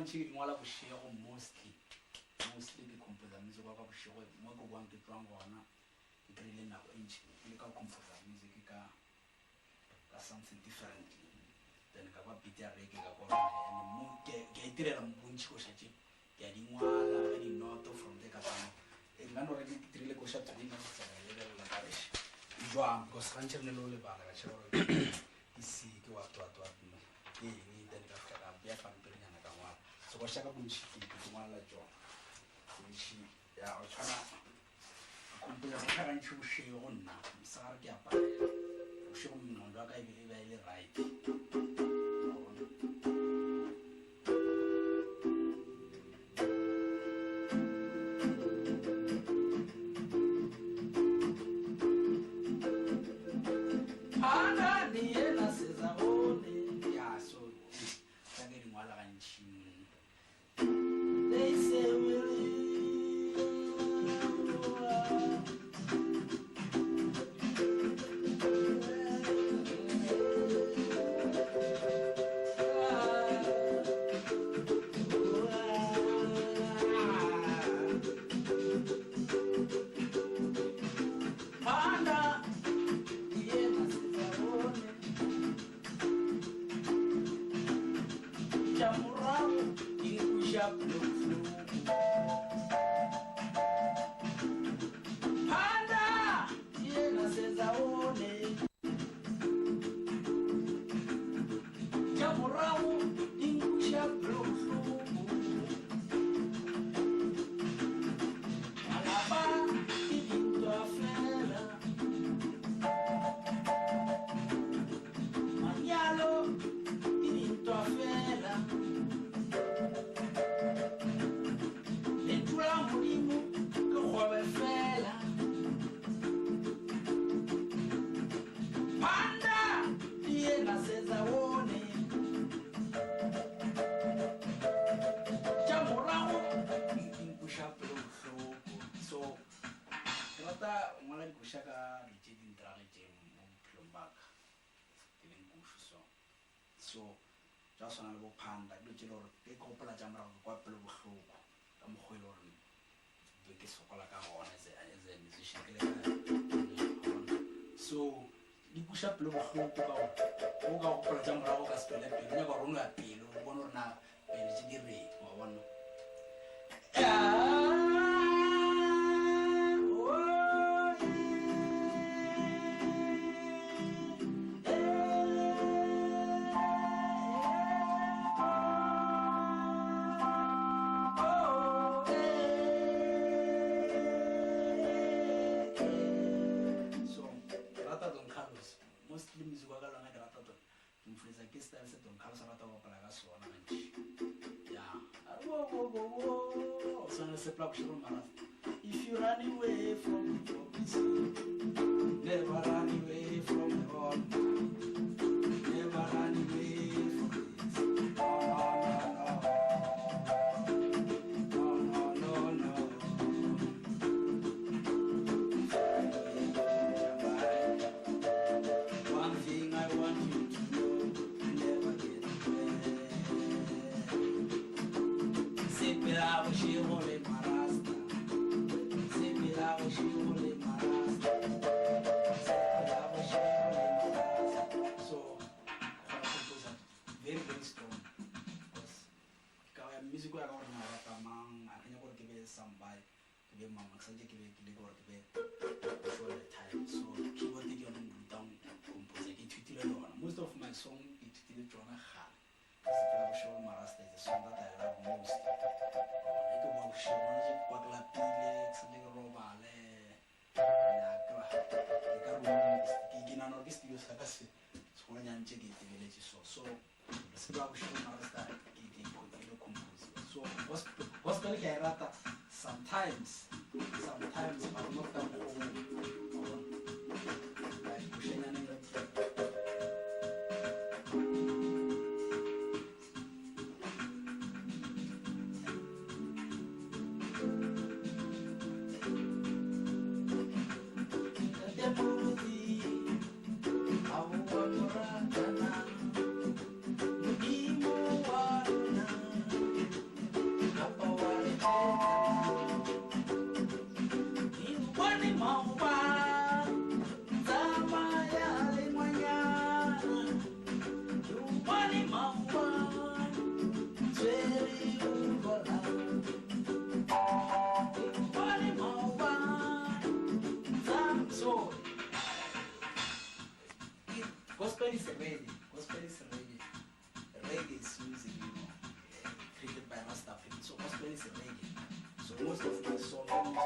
gantši ke di ngwala bošego mostly. Mostly ke composer music wa ka bošego mo ke boang ke tšwang gona ke kry-ile nako e ntši ke leka go composer music ka ka something differently then ka kwa beat ya reggae ka kwa and mo ke ke a itirela bontši koša tše ke a di ngwala ka dinoto from there ka tsama e nka no re ke dirile koša today nka se ka lebelela ka re jwang because gantši re ne le o lebala ka tšhaba gore ke c ke what what what no ke eng then ka fihla ka bea pampirinyana ka ngwala so koša ka bontši ke ke ngwalela tšona bontši ya go tshwana Gopola go tla gantši bošego nna mosegare ke a palela bošego monagano wa ka e be e be e le right. Wa bona? Anani yena sezabone ya so tsa ke di ngwala gantši. They say we'll Panda, yena sezabone. Tša morago di nkweša bohloko. Phanda yena sezaone. Tša morago di nkweša bohloko. Malapa ke dintwa fela. Manyalo ke dintwa fela. Lentšu la Modimo ke kgobe fela. Phanda ke yena setsaone. Tša morago di nkweša pelo bohloko. So ke rata go ngwala dikoša ka dilo tše di ntiragetšeng mo bophelong ba ka. Ke leng kušu so. So tša go swana le bo phanda dilo tše le gore ke gopola tša morago ke kwa pelo bohloko ka mokgwa e le gore be ke sokola ka gona as a, as a musician ke le ka so di kuša pelo bohloko ka gore o ka gopola tša morago ka se tswele pele o nyaka gore o no ya pele o bone gore na pele tše di reng wa bona. So ke rata Don Carlos mostly music wa ka lona ke rata Don Ke influencer ke style se Don Carlos a rata go bapala ka sona gantši. Ya. Wo wo wo wo. O swana le sepela bošego le marasta. If you run away from the prophecy, never run away from the Almighty. Never run away from it. No, no, no, no. No, no, no, no. One thing I want you to know, you never get wet. Sepela bošego le marasta. Sepela bošego le marasta. Sepela bošego le marasta. So, kgona go composer very very strong because ka ya music ya ka gore na o rata mang a ke nyaka gore ke be somebody ke be mama ke santse ke be ke leka gore ke be before the time so keyboard ke yone nrutang compose ke ithutile lona most of my song ke ithutile tsona gale ka sepela bošego le marasta is a song that I love most e ke boa bošego gona ke kwa ke lapile ke santse ke robale ke ka room ke nagana gore ke studio sa ka se segolonyane tše ke itebeletše so so Sepela bošego marasta ke ke ke compose so gospel gospel ke a e rata sometimes sometimes but not ka mokgwa o like bošenyaneng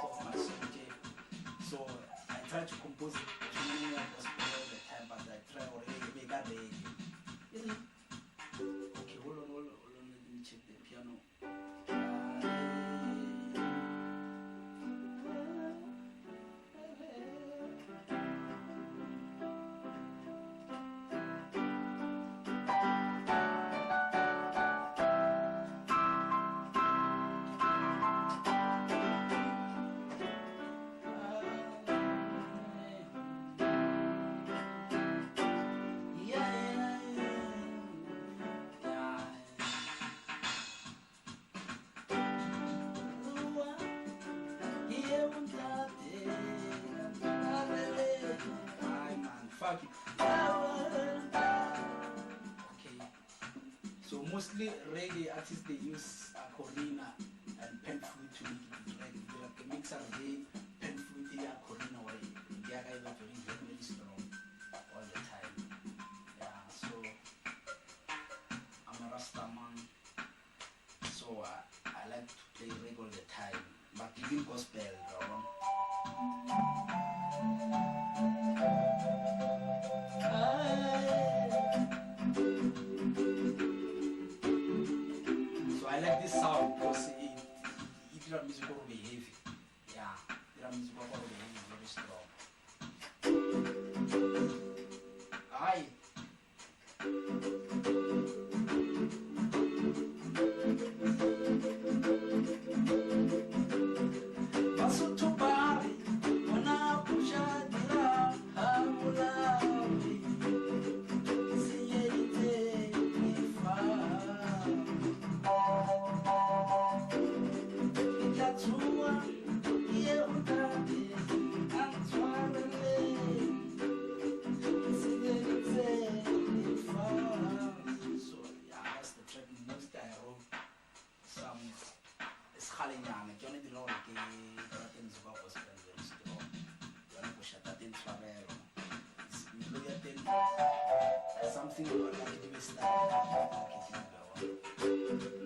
of my song tše. So I try to compose tune ya gospel all the time, but I try gore e be ka reggae. Okay, hold on, hold on, hold on, let me check the piano. Okay. So mostly reggae artists they use ocarina and pan flute to make it reggae. They like mix reggae, pan flute, ocarina, or very very very strong all the time. Yeah, so I'm a Rasta man, so I like to play reggae all the time, but even gospel, bro. So I like this sound because it dira music gore be heavy. Yeah, dira music gore be heavy, very strong. Aye. Basotho ba re bona puša dira ga bolawe senyeditse lefa ke tla tsoa ke ye go tate a ntshwarele senyeditse lefa. So yeah, that's the track most I wrote. Some sekgalenyana ke yone dira gore ke rate music wa gospel very strong. Yone koša tate ntshwarelo, melodi ya teng something like ke dube style ke dube.